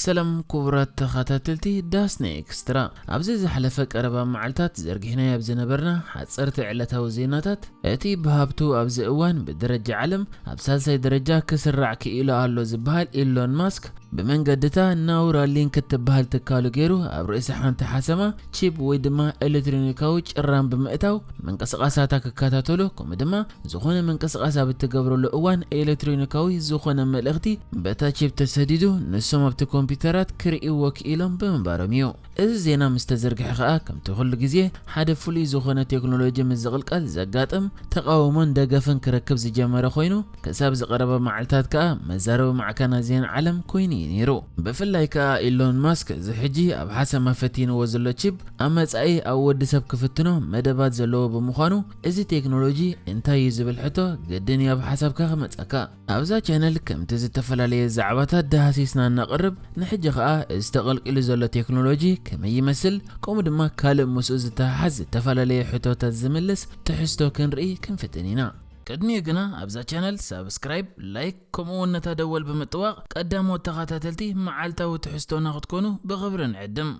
ሰላም ክቡራት ተኸታተልቲ ዳስና ኤክስትራ፣ ኣብዚ ዝሓለፈ ቀረባ መዓልታት ዘርጊሕናዮ ኣብ ዝነበርና ሓፀርቲ ዕለታዊ ዜናታት፣ እቲ ብሃብቱ ኣብዚ እዋን ብደረጃ ዓለም ኣብ ሳልሳይ ደረጃ ክስራዕ ክኢሉ ኣሎ ዝበሃል ኢሎን ማስክ፣ ብመንገድታ ናውራ ሊንክ እትበሃል ትካሉ ገይሩ ኣብ ርእሲ ሓንቲ ሓሰማ ቺፕ ወይ ድማ ኤሌክትሮኒካዊ ጭራም ብምእታው ምንቅስቓሳታ ክከታተሉ፣ ከምኡ ድማ ዝኾነ ምንቅስቓስ ኣብ እትገብረሉ እዋን ኤሌክትሮኒካዊ ዝኾነ መልእኽቲ በታ ቺፕ ተሰዲዱ ንሶም ኣብቲ ኮምፒውተራት ክርእይዎ ክኢሎም ብምንባሮም እዩ። እዚ ዜና ምስ ተዘርግሐ ከኣ ከምቲ ኩሉ ግዜ ሓደ ፍሉይ ዝኾነ ቴክኖሎጂ ምስ ዝቕልቀል ዘጋጥም ተቓውሞን ደገፍን ክረክብ ዝጀመረ ኮይኑ፣ ክሳብ ዝቐረበ መዓልታት ከኣ መዛረቢ ማዕከናት ዜና ዓለም ኮይኑ እዩ ነይሩ። ብፍላይ ከኣ ኢሎን ማስክ እዚ ሕጂ ኣብ ሓሰማ ፈቲንዎ ዘሎ ቺፕ ኣብ መጻኢ ኣብ ወዲ ሰብ ክፍትኖ መደባት ዘለዎ ብምዃኑ፣ እዚ ቴክኖሎጂ እንታይ እዩ ዝብል ሕቶ ግድን እዩ ኣብ ሓሳብካ ክመጸካ። ኣብዛ ቻነል ከምቲ ዝተፈላለየ ዛዕባታት ዳህሲስና እናቕርብ፣ ንሕጂ ኸኣ እዚ ተቐልቂሉ ዘሎ ቴክኖሎጂ ከመይ ይመስል፣ ከምኡ ድማ ካልእ ምስኡ ዝተሓሓዝ ዝተፈላለየ ሕቶታት ዝምልስ ትሕዝቶ ክንርኢ ክንፍትን ኢና። ቅድሚኡ ግና ኣብዛ ቻነል ሳብስክራይብ፣ ላይክ፣ ከምኡ እውን ነታ ደወል ብምጥዋቕ ቀዳሞት ተኸታተልቲ መዓልታዊ ትሕዝቶና ክትኮኑ ብኽብሪ ንዕድም።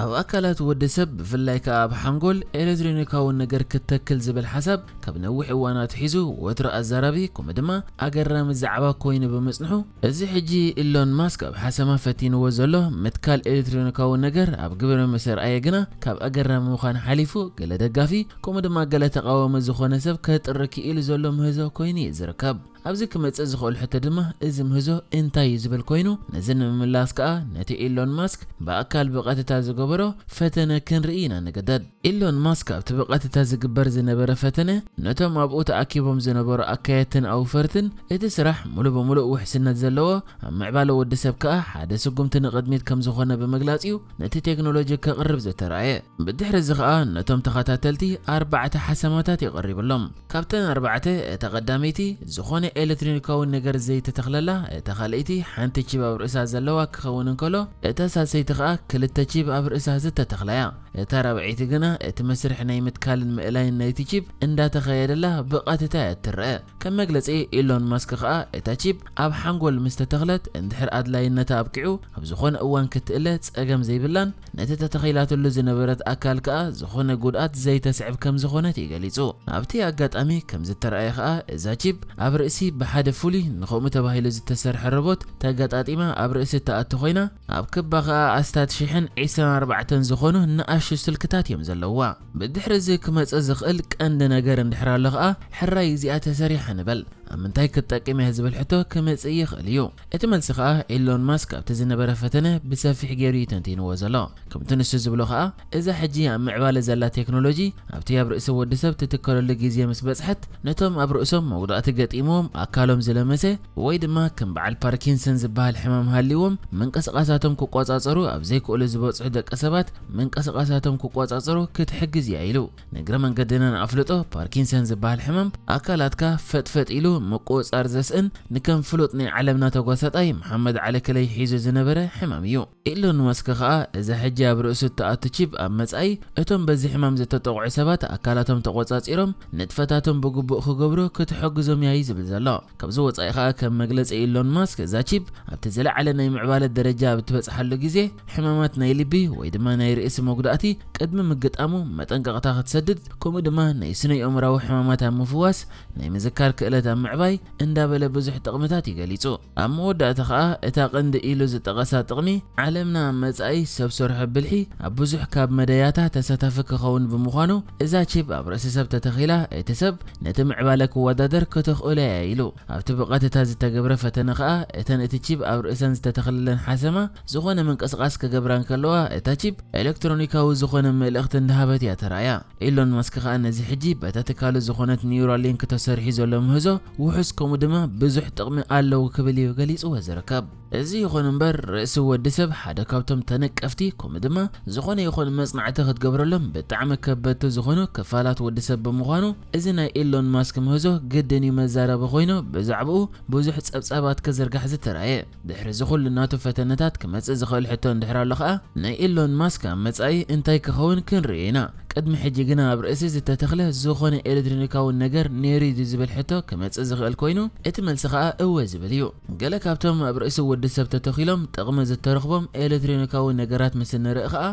ኣብ ኣካላት ወዲ ሰብ ብፍላይ ከኣ ኣብ ሓንጎል ኤሌክትሮኒካዊ ነገር ክተክል ዝብል ሓሳብ ካብ ነዊሕ እዋን ኣትሒዙ ወትሩ ኣዛራቢ ከምኡ ድማ ኣገራሚ ዛዕባ ኮይኑ ብምጽንሑ፣ እዚ ሕጂ ኢሎን ማስክ ኣብ ሓሰማ ፈቲንዎ ዘሎ ምትካል ኤሌክትሮኒካዊ ነገር ኣብ ግብሪ ምስ ኣርኣየ ግና ካብ ኣገራሚ ምዃን ሓሊፉ ገለ ደጋፊ ከምኡ ድማ ገለ ተቓዋሚ ዝኾነ ሰብ ከጥሪ ክኢሉ ዘሎ ምህዞ ኮይኑ እዩ ዝርከብ። ኣብዚ ክመጽእ ዝኽእል ሕቶ ድማ እዚ ምህዞ እንታይ እዩ ዝብል ኮይኑ፣ ነዚ ንምምላስ ከኣ ነቲ ኢሎን ማስክ ብኣካል ብቐጥታ ዝገበሮ ፈተነ ክንርኢ ኢና ንግደድ። ኢሎን ማስክ ኣብቲ ብቐጥታ ዝግበር ዝነበረ ፈተነ ነቶም ኣብኡ ተኣኪቦም ዝነበሩ ኣካየድትን ኣውፈርትን እቲ ስራሕ ሙሉ ብምሉእ ውሕስነት ዘለዎ ኣብ ምዕባለ ወዲ ሰብ ከኣ ሓደ ስጉምቲ ንቕድሚት ከም ዝኾነ ብምግላጽ እዩ ነቲ ቴክኖሎጂ ከቕርብ ዝተራእየ። ብድሕሪ እዚ ኸኣ ነቶም ተኸታተልቲ ኣርባዕተ ሓሰማታት የቐሪብሎም። ካብተን ኣርባዕተ እታ ቀዳመይቲ ዝኾነ ኤሌክትሮኒካዊ ነገር ዘይተተኽለላ፣ እታ ካልኣይቲ ሓንቲ ቺፕ ኣብ ርእሳ ዘለዋ ክኸውን እንከሎ፣ እታ ሳልሰይቲ ኸኣ ክልተ ቺፕ ኣብ ርእሳ ዝተተኽላያ። እታ ራብዐይቲ ግና እቲ መስርሕ ናይ ምትካልን ምእላይን ናይቲ ቺፕ እንዳተኻየደላ ብቐጥታ እያ እትረአ። ከም መግለጺ ኢሎን ማስክ ኸኣ እታ ቺፕ ኣብ ሓንጎል ምስ ተተኽለት እንድሕር ኣድላይነታ ኣብቂዑ ኣብ ዝኾነ እዋን ክትእለ ጸገም ዘይብላን ነቲ ተተኺላትሉ ዝነበረት ኣካል ከኣ ዝኾነ ጉድኣት ዘይተስዕብ ከም ዝኾነት እዩ ገሊጹ። ኣብቲ ኣጋጣሚ ከም ዝተረኣየ ከኣ እዛ ቺፕ ኣብ ርእሲ ብሓደ ፍሉይ ንኸምኡ ተባሂሉ ዝተሰርሐ ሮቦት ተገጣጢማ ኣብ ርእሲ እትኣቱ ኮይና ኣብ ክባ ከኣ ኣስታት ሽሕን ዕስራን ኣርባዕተን ዝኾኑ ንኣሽቱ ስልክታት እዮም ዘለውዋ። ብድሕሪ እዚ ክመጽእ ዝኽእል ቀንዲ ነገር እንድሕር ኣሎ ከኣ ሕራይ እዚኣ ተሰሪሓ ንበል። ኣብ ምንታይ ክትጠቅም እያ ዝብል ሕቶ ክመጽእ ይኽእል እዩ። እቲ መልሲ ከኣ ኢሎን ማስክ ኣብቲ ዝነበረ ፈተነ ብሰፊሕ ገይሩ እዩ ተንቲንዎ ዘሎ። ከምቲ ንሱ ዝብሎ ከኣ እዛ ሕጂ ኣብ ምዕባለ ዘላ ቴክኖሎጂ ኣብቲ ኣብ ርእሲ ወዲ ሰብ ትትከለሉ ግዜ ምስ በጽሐት ነቶም ኣብ ርእሶም መጉዳእቲ ገጢምዎም ኣካሎም ዝለመሰ ወይ ድማ ከም በዓል ፓርኪንሰን ዝበሃል ሕማም ሃልይዎም ምንቅስቓሳቶም ክቆጻጸሩ ኣብ ዘይክእሉ ዝበጽሑ ደቂ ሰባት ምንቅስቓሳቶም ክቆጻጸሩ ክትሕግዝ እያ ኢሉ። ንእግረ መንገድና ንኣፍልጦ ፓርኪንሰን ዝበሃል ሕማም ኣካላትካ ፈጥፈጥ ኢሉ ምቁጽጻር ዘስእን ንከም ፍሉጥ ናይ ዓለምና ተጓሳጣይ መሓመድ ዓሊ ክለይ ሒዙ ዝነበረ ሕማም እዩ። ኢሎን ማስክ ከኣ እዛ ሕጂ ኣብ ርእሱ እትኣቱ ቺፕ ኣብ መጻኢ እቶም በዚ ሕማም ዝተጠቕዑ ሰባት ኣካላቶም ተቖጻጺሮም ንጥፈታቶም ብግቡእ ክገብሩ ክትሕግዞም እያ እዩ ዝብል ዘሎ። ካብዚ ወጻኢ ከኣ ከም መግለጺ ኢሎን ማስክ እዛ ቺፕ ኣብቲ ዝለዓለ ናይ ምዕባለ ደረጃ ኣብ እትበጽሓሉ ግዜ ሕማማት ናይ ልቢ ወይ ድማ ናይ ርእሲ መጉዳእቲ ቅድሚ ምግጣሙ መጠንቀቕታ ክትሰድድ ከምኡ ድማ ናይ ስነ ኣእምራዊ ሕማማት ኣብ ምፍዋስ ናይ ምዝካር ክእለት ኣብ ምዕባይ እንዳበለ ብዙሕ ጥቕምታት እዩ ገሊጹ። ኣብ መወዳእታ ከኣ እታ ቀንዲ ኢሉ ዝጠቐሳ ጥቕሚ ዓለምና ኣብ መጻኢ ሰብ ሰርሖ ብልሒ ኣብ ብዙሕ ካብ መዳያታ ተሳታፊ ክኸውን ብምዃኑ እዛ ቺፕ ኣብ ርእሲ ሰብ ተተኺላ እቲ ሰብ ነቲ ምዕባለ ክወዳደር ከተኽእሎ እያ ኢሉ። ኣብቲ ብቐጥታ ዝተገብረ ፈተነ ከኣ እተን እቲ ቺፕ ኣብ ርእሰን ዝተተኽለለን ሓሰማ ዝኾነ ምንቅስቓስ ክገብራ እንከለዋ እታ ቺፕ ኤሌክትሮኒካዊ ዝኾነ መልእኽቲ እንዳሃበት እያ ተራእያ። ኢሎን ማስክ ከኣ ነዚ ሕጂ በታ ትካሉ ዝኾነት ኒውራሊንክ ተሰሪሑ ዘሎ ምህዞ ውሑስ ከምኡ ድማ ብዙሕ ጥቕሚ ኣለዎ ክብል እዩ ገሊጽዎ ዝርከብ። እዚ ይኹን እምበር ርእሲ ወዲ ሰብ ሓደ ካብቶም ተነቀፍቲ ከምኡ ድማ ዝኾነ ይኹን መጽናዕቲ ክትገብረሎም ብጣዕሚ ከበድቲ ዝኾኑ ክፋላት ወዲ ሰብ ብምዃኑ እዚ ናይ ኢሎን ማስክ ምህዞ ግድን እዩ መዛረቢ ኮይኑ ብዛዕባኡ ብዙሕ ጸብጻባት ክዝርጋሕ ዝተራእየ። ድሕሪ እዚ ኩሉ ናቱ ፈተነታት ክመጽእ ዝኽእል ሕቶ እንድሕር ኣሎ ከኣ ናይ ኢሎን ማስክ ኣብ መጻኢ እንታይ ክኸውን ክንርኢ ኢና። ቅድሚ ሕጂ ግና ኣብ ርእሲ ዝተተኽለ ዝኾነ ኤሌክትሮኒካዊ ነገር ነይሩ ድዩ ዝብል ሕቶ ክመጽእ ዝኽእል ኮይኑ፣ እቲ መልሲ ከኣ እወ ዝብል እዩ። ገለ ካብቶም ኣብ ርእሲ ወዲ ሰብ ተተኺሎም ጥቕሚ ዝተረኽቦም ኤሌክትሮኒካዊ ነገራት ምስ ንርኢ ከኣ፣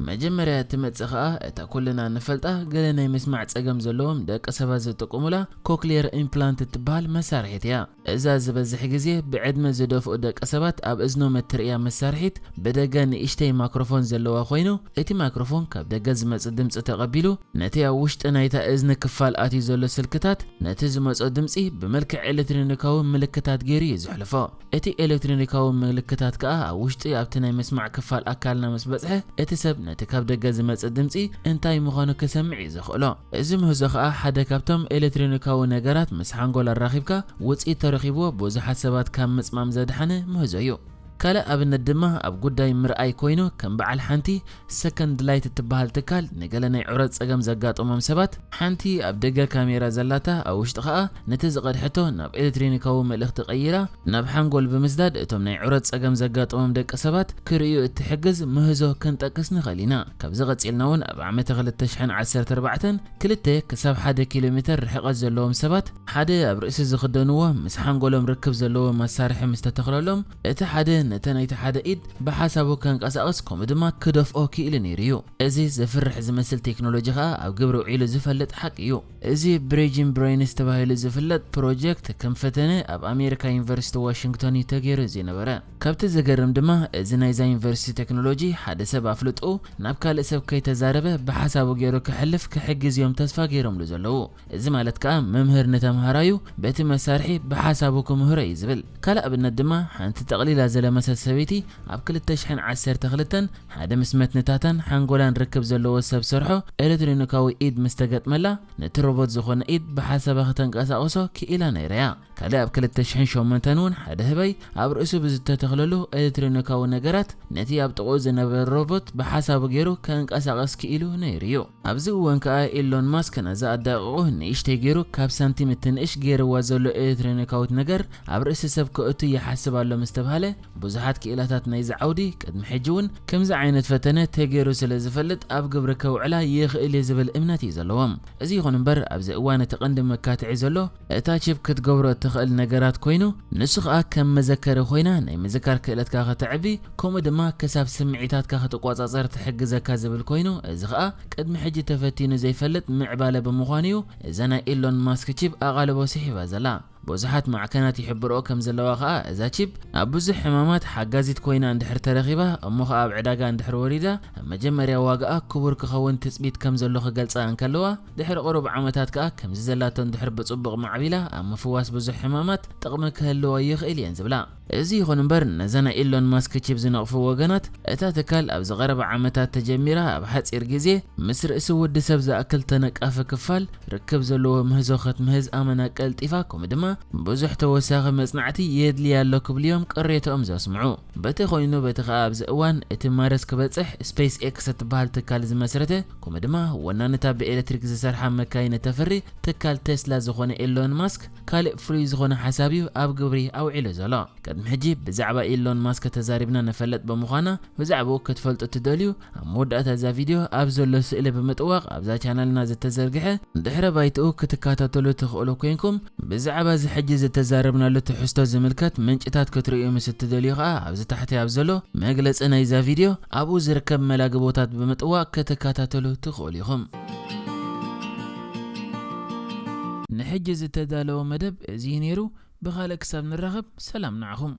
መጀመርያ ትመጽእ ከኣ እታ ኩልና ንፈልጣ ገለ ናይ ምስማዕ ጸገም ዘለዎም ደቂ ሰባት ዝጥቀሙላ ኮክሊየር ኢምፕላንት እትበሃል መሳርሒት እያ። እዛ ዝበዝሕ ግዜ ብዕድመ ዝደፍኡ ደቂ ሰባት ኣብ እዝኖም እትርእያ መሳርሒት ብደገ ንእሽተይ ማይክሮፎን ዘለዋ ኮይኑ፣ እቲ ማይክሮፎን ካብ ደገ ዝመጽእ ድምጺ ተቐቢሉ ነቲ ኣብ ውሽጢ ናይታ እዝኒ ክፋል ኣትዩ ዘሎ ስልክታት ነቲ ዝመጾ ድምጺ ብመልክዕ ኤሌክትሮኒካዊ ምልክታት ገይሩ እዩ ዘሕልፎ። እቲ ኤሌክትሮኒካዊ ምልክታት ከኣ ኣብ ውሽጢ ኣብቲ ናይ ምስማዕ ክፋል ኣካልና ምስ በጽሐ፣ እቲ ሰብ ነቲ ካብ ደገ ዝመጽእ ድምጺ እንታይ ምዃኑ ክሰምዕ እዩ ዘኽእሎ። እዚ ምህዞ ከኣ ሓደ ካብቶም ኤሌክትሮኒካዊ ነገራት ምስ ሓንጎል ኣራኺብካ ውጽኢት ተረኺብዎ ብዙሓት ሰባት ካብ ምጽማም ዘድሓነ ምህዞ እዩ። ካልእ ኣብነት ድማ ኣብ ጉዳይ ምርኣይ ኮይኑ፣ ከም በዓል ሓንቲ ሰከንድ ላይት እትበሃል ትካል ንገለ ናይ ዑረት ጸገም ዘጋጠሞም ሰባት፣ ሓንቲ ኣብ ደገ ካሜራ ዘላታ ኣብ ውሽጢ ከኣ ነቲ ዝቐድሐቶ ናብ ኤሌክትሮኒካዊ መልእኽቲ ቀይራ ናብ ሓንጎል ብምስዳድ እቶም ናይ ዑረት ጸገም ዘጋጠሞም ደቂ ሰባት ክርእዩ እትሕግዝ ምህዞ ክንጠቅስ ንኽእል ኢና። ካብዚ ቀጺልና እውን ኣብ ዓመተ ክልተ ሽሕን ዓሰርተ ኣርባዕተን ክልተ ክሳብ ሓደ ኪሎ ሜተር ርሕቀት ዘለዎም ሰባት ሓደ ኣብ ርእሲ ዝኽደንዎ ምስ ሓንጎሎም ርክብ ዘለዎ መሳርሒ ምስ ተተኽለሎም፣ እቲ ሓደ ነተ ናይቲ ሓደ ኢድ ብሓሳቡ ከንቀሳቕስ ከምኡ ድማ ክደፍኦ ክኢሉ ነይሩ እዩ። እዚ ዘፍርሕ ዝመስል ቴክኖሎጂ ከኣ ኣብ ግብሪ ውዒሉ ዝፈልጥ ሓቂ እዩ። እዚ ብሪጅን ብሬንስ ተባሂሉ ዝፍለጥ ፕሮጀክት ከም ፈተነ ኣብ ኣሜሪካ ዩኒቨርሲቲ ዋሽንግቶን እዩ ተገይሩ ዝነበረ። ካብቲ ዘገርም ድማ እዚ ናይዛ ዩኒቨርሲቲ ቴክኖሎጂ ሓደ ሰብ ኣፍልጦ ናብ ካልእ ሰብ ከይተዛረበ ብሓሳቡ ገይሩ ክሕልፍ ክሕግዝ እዮም ተስፋ ገይሮምሉ ዘለዉ። እዚ ማለት ከኣ መምህር ንተምሃራዩ በቲ መሳርሒ ብሓሳቡ ክምህሮ እዩ ዝብል። ካልእ ኣብነት ድማ ሓንቲ ጠቕሊላ ዝለመሰት ሰበይቲ ኣብ ክልተ ሽሕን ዓሰርተ ክልተን ሓደ ምስ መትንታታን ሓንጎላን ርክብ ዘለዎ ሰብ ሰርሖ ኤሌክትሮኒካዊ ኢድ ምስ ተገጥመላ ነቲ ሮቦት ዝኾነ ኢድ ብሓሳባ ክተንቀሳቕሶ ክኢላ ነይራ እያ። ካልእ ኣብ ክልተ ሽሕን ሸሞንተን እውን ሓደ ህበይ ኣብ ርእሱ ብዝተተኽለሉ ኤሌክትሮኒካዊ ነገራት ነቲ ኣብ ጥቕኡ ዝነበረ ሮቦት ብሓሳቡ ገይሩ ከንቀሳቐስ ክኢሉ ነይሩ እዩ። ኣብዚ እዋን ከኣ ኢሎን ማስክ ነዛ ኣዳቕቑ ንእሽተይ ገይሩ ካብ ሳንቲም እትንእሽ ገይርዋ ዘሎ ኤሌክትሮኒካዊት ነገር ኣብ ርእሲ ሰብ ከእቱ ይሓስብ ኣሎ ምስ ተባሃለ፣ ብዙሓት ክኢላታት ናይዚ ዓውዲ ቅድሚ ሕጂ እውን ከምዚ ዓይነት ፈተነ ተገይሩ ስለ ዝፈልጥ ኣብ ግብሪ ከውዕላ ይኽእል እዩ ዝብል እምነት እዩ ዘለዎም። እዚ ይኹን እምበር ኣብዚ እዋን እቲ ቀንዲ መካትዒ ዘሎ እታ ቺፕ ክትገብሮ እትኽእል ነገራት ኮይኑ፣ ንሱ ኸኣ ከም መዘከሪ ኮይና ናይ ምዝካር ክእለትካ ከተዕቢ፣ ከምኡ ድማ ክሳብ ስምዒታትካ ክትቆጻጸር ትሕግዘካ ዝብል ኮይኑ፣ እዚ ኸኣ ቅድሚ ሕጂ ተፈቲኑ ዘይፈልጥ ምዕባለ ብምዃኑ እዩ እዛ ናይ ኢሎን ማስክ ቺፕ ኣቓልቦ ስሒባ ዘላ። ብዙሓት ማዕከናት ይሕብርኦ ከም ዘለዋ ኸኣ እዛ ቺፕ ኣብ ብዙሕ ሕማማት ሓጋዚት ኮይና እንድሕር ተረኺባ እሞ ኸኣ ኣብ ዕዳጋ እንድሕር ወሪዳ ኣብ መጀመርያ ዋጋኣ ክቡር ክኸውን ትጽቢት ከም ዘሎ ክገልጻ እንከለዋ ድሕሪ ቁሩብ ዓመታት ከኣ ከምዚ ዘላቶ እንድሕር ብጽቡቕ ማዕቢላ ኣብ ምፍዋስ ብዙሕ ሕማማት ጥቕሚ ክህልዎ ይኽእል እየን ዝብላ። እዚ ይኹን እምበር ነዛ ናይ ኢሎን ማስክ ቺፕ ዝነቕፉ ወገናት እታ ትካል ኣብ ዝቐረበ ዓመታት ተጀሚራ ኣብ ሓጺር ግዜ ምስ ርእሲ ወዲ ሰብ ዝኣክል ተነቃፊ ክፋል ርክብ ዘለዎ ምህዞ ክትምህዝ ኣመና ቀልጢፋ ከምኡ ድማ ብዙሕ ተወሳኺ መጽናዕቲ የድልያ ኣሎ ክብሉ እዮም ቅሬታኦም ዘስምዑ። በቲ ኮይኑ በቲ ከኣ ኣብዚ እዋን እቲ ማርስ ክበጽሕ ስፔስ ኤክስ እትበሃል ትካል ዝመስረተ ከምኡ ድማ ወናንታ ብኤሌክትሪክ ዝሰርሓ መካይን እተፍሪ ትካል ቴስላ ዝኾነ ኤሎን ማስክ ካልእ ፍሉይ ዝኾነ ሓሳብ እዩ ኣብ ግብሪ ኣውዒሉ ዘሎ። ቅድሚ ሕጂ ብዛዕባ ኢሎን ማስክ ተዛሪብና ንፈልጥ ብምዃና ብዛዕባኡ ክትፈልጡ እትደልዩ ኣብ መወዳእታ እዛ ቪድዮ ኣብ ዘሎ ስእሊ ብምጥዋቕ ኣብዛ ቻነልና ዝተዘርግሐ ድሕረ ባይትኡ ክትከታተሉ ትኽእሉ ኮይንኩም ብዛዕባ እዚ ሕጂ ዝተዛረብናሉ ትሕዝቶ ዝምልከት ምንጭታት ክትርእዩ ምስ እትደልዩ ኸኣ ኣብዚ ታሕቲ ኣብ ዘሎ መግለጺ ናይዛ ቪድዮ ኣብኡ ዝርከብ መላግቦታት ብምጥዋቕ ክትከታተሉ ትኽእሉ ኢኹም። ንሕጂ ዝተዳለወ መደብ እዚ እዩ ነይሩ። ብኻልእ ክሳብ ንራኸብ ሰላም ንዓኹም።